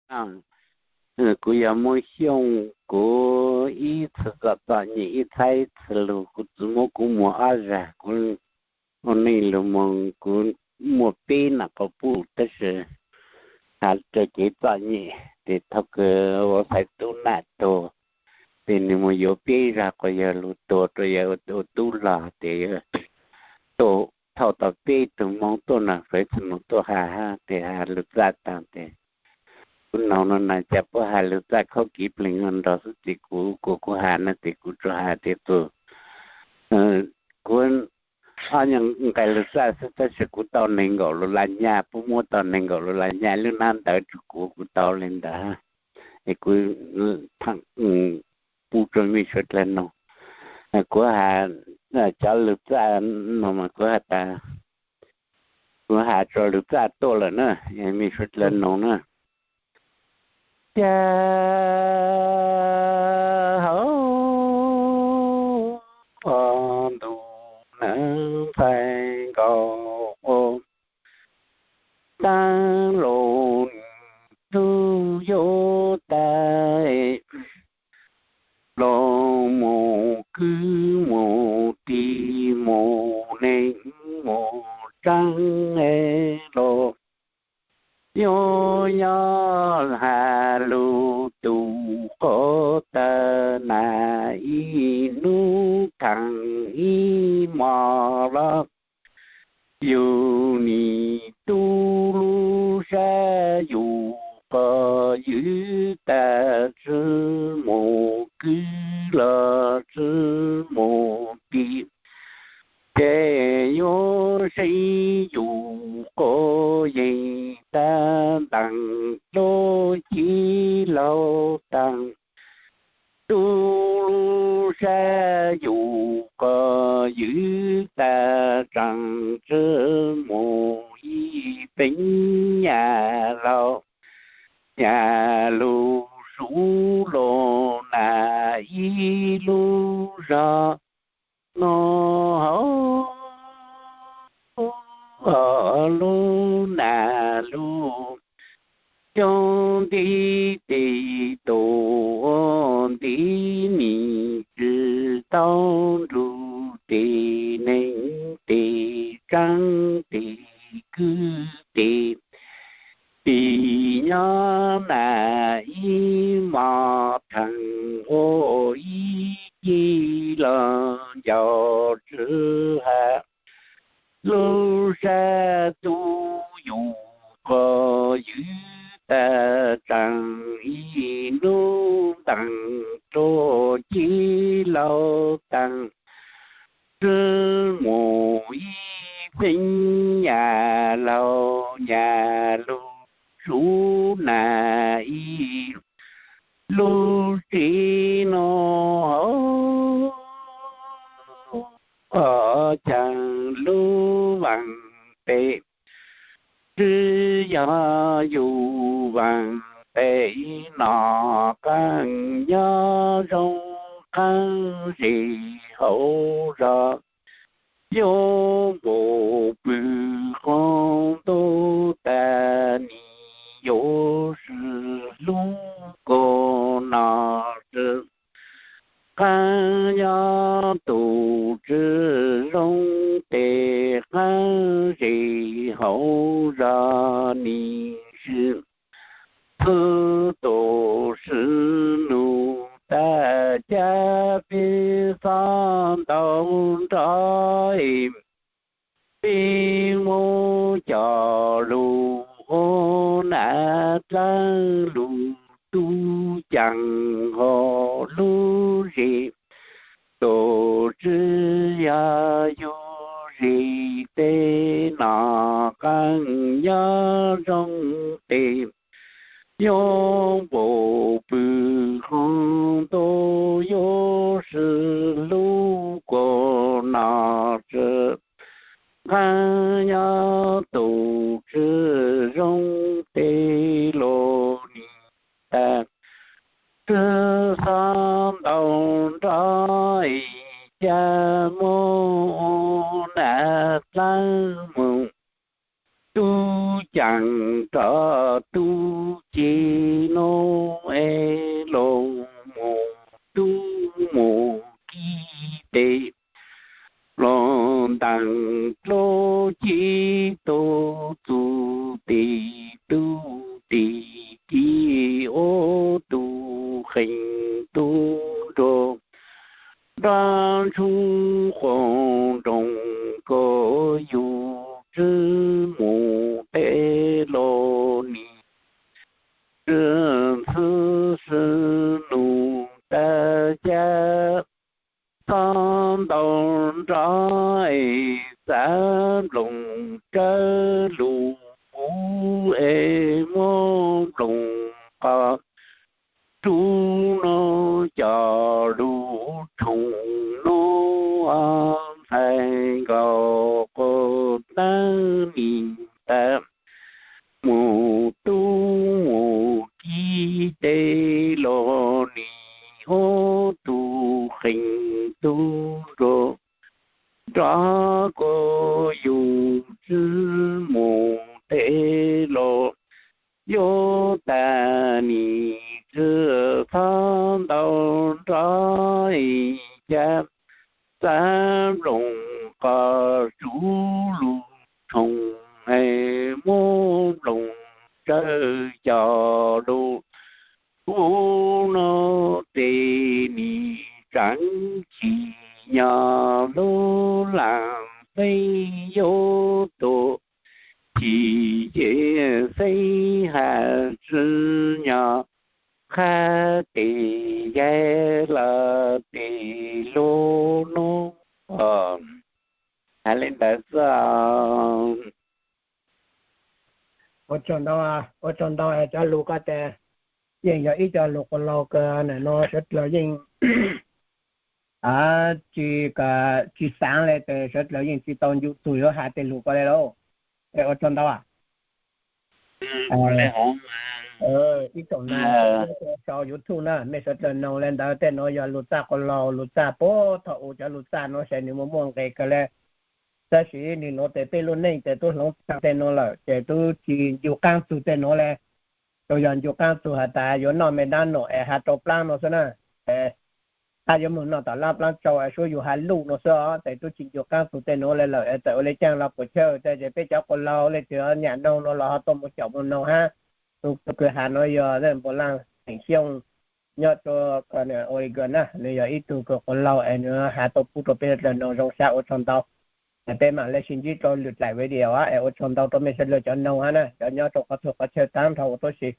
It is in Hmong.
Kuv yog Muaj Xyooj, kuv ib txhais txom txom nyem ib txhais txhais lus, kuv txwv muab kuv muag ob zag, kuv ua neej lug moog, kuv muaj peb nam quas puj tab sis has raws kev txom nyem ces thaum kws ua xaiv tub nam tuag, ces nwg mus yuav peb zag quas yawg lug tuag rua yawg ua tub log, ces yawg tuaj thauj tau peb tug Moob tuaj na, fais txhaj moog tuaj has, ces has lug txaj taag, ces kuv noog no na, cas puab has lug txaj khaub kiv pleeg nrog xwb, ces kuv kuas kuv has na, ces kuv tsuas has tias txug kuv ob nyuag nqai lug txaj xwb, tab sis kuv tau neeg nkaum lus laj nyaj, puab muab tau neeg nkaum lus laj nyaj, lub nab ntawv rua kuv, kuv tau le ntawd, es kuv pub rua mej suav dlawg noog. Kuv has cov lug txaj no mas kuv has tas, kuv has tso lug txaj tuaj lawm na, mej suav dlawg noog na. Cas hauv ntuj neeb ntxhais nkaus ua taag lug, nws tub yuav tag los mus kwv mus tij mus neeg mus tsaab los, yuav nyob has lug tus qhov tag na, ib nub thaam ib mos los yug nim tub lub sab yug qhov ywv tag, tsi mus kwv los tsi mus tij, ces yuav seev yug quas yeeg tag ntaag rua ci laug taag. Tub lub sab yug qhov ywv tag, tsaam tsi mus ib feem nyam laug, nyam lug sub lug na ib lub zog no hauv lub nam lug. Cov ntiv tes tus ua ntiv nim tsi tau nrug tes neeg tes tsaab tes kwv tes, tis nyob na ib mos thaam ua ib ci los ncaus tsi has. Lub sab tub yug qhov ywv tag, tsaam ib nub ntaag rua ci laug taag, tsi mus ib feem nyam laug, nyam lug sub na ib lub tsev no hauv caag lub vaam pem. Tsi yog yug vaam pem no, qaab nyob zoo qaab zig hauv zog, yuav npaum pw qoob ntuj tag, nim yuav sib hlub kuas nom tsi. Qaab nyob tus tsi zoo tes, qaab zig hauv zog nim sib txhwb tus sib nug tag. Cas peb xob ntau nrov, peb muab cov lug ua nam dlaab lug, tub caag hauv lub zig, tus tsi yog yug zig tes no, qaab nyob zoo tes, yuav npaum pw qoob ntuj, yuav sib hlub kuas nom tsi. Qaab nyob tus tsi zoo tes, lug nim tag, tsi xob ntau nrov, cas muab nam dlaab moog, tub caag rov tub ci txwv xwb nus tawg cab, txhob ntau nrov es txav nploos rawv lus huv es muab nploos qos rub no cov lus tshooj no ntxhais nkaus quas teeb nis tas mus tub mus kib tes los nis ob tug qee tub nrog nrog kuv yug tswb mus tes los yuav tas nis txwv txhob ntau nrov es cab txav nploos qos rub lus tshooj es muab nploos rawv cov lus huv no tes nis tseev chim nyog lub laam xeeb yuav tuag, chim ces xeeb has tsw nyog qab tes yaig lawm tes lub hnub. Hais li ntawd xwb. Ua tsaug ntau, ua tsaug ntau cov lus ko ces yeej yog ib co lus quas laug kawg na, no sawv dlawg yeej tsis, tsis xaav le ces sawv dlawg yeej tsis tau ncu txug yuav has tej lus ko le lauj. Es ua tsaug ntau. Ib tsoom na, sau YouTube na, mej sawv dlawg noog le ntawd, tej nuav yog lus txaj quas laug, lus txaj puag thaum u, cov lus txaj nuav ces nwg muaj muaj nqis kawg le. Tab sis nwg nuav tes peb lub neej tes tub hloov txog tej nuav lawm ces tub tsis ncu qaab txug tej nuav le. Tsuas yog ncu qaab txug has tas yuav noj me dab nuam es has rau plaab nuav xwb na. Hab yuav moog noj tom lab plaab tsau es suav yug has luj nuav xwb os, tes tub tsis ncu qaab txug tej nuav le lawm. Es txawm ua le caag los puas chawj, tes peb cov quas laug leej twg nyam noog nuav los ho tuaj mus caum mus noog hab. Tug kws has nuav yog Npua Laaj Xeem Xyooj nyob rua Oregon na, nwg yog ib tug kws quas laug es nwg has tau pub rua peb dlawg noog zoo sab, ua tsaug ntau. Es peb maam le sib ntsib rua lwm dlaim video es ua tsaug ntau rua mej sawv dlawg cov noog hab na, cov nyob rua qhov txhua qhov chaw taab nrho ua tuab si.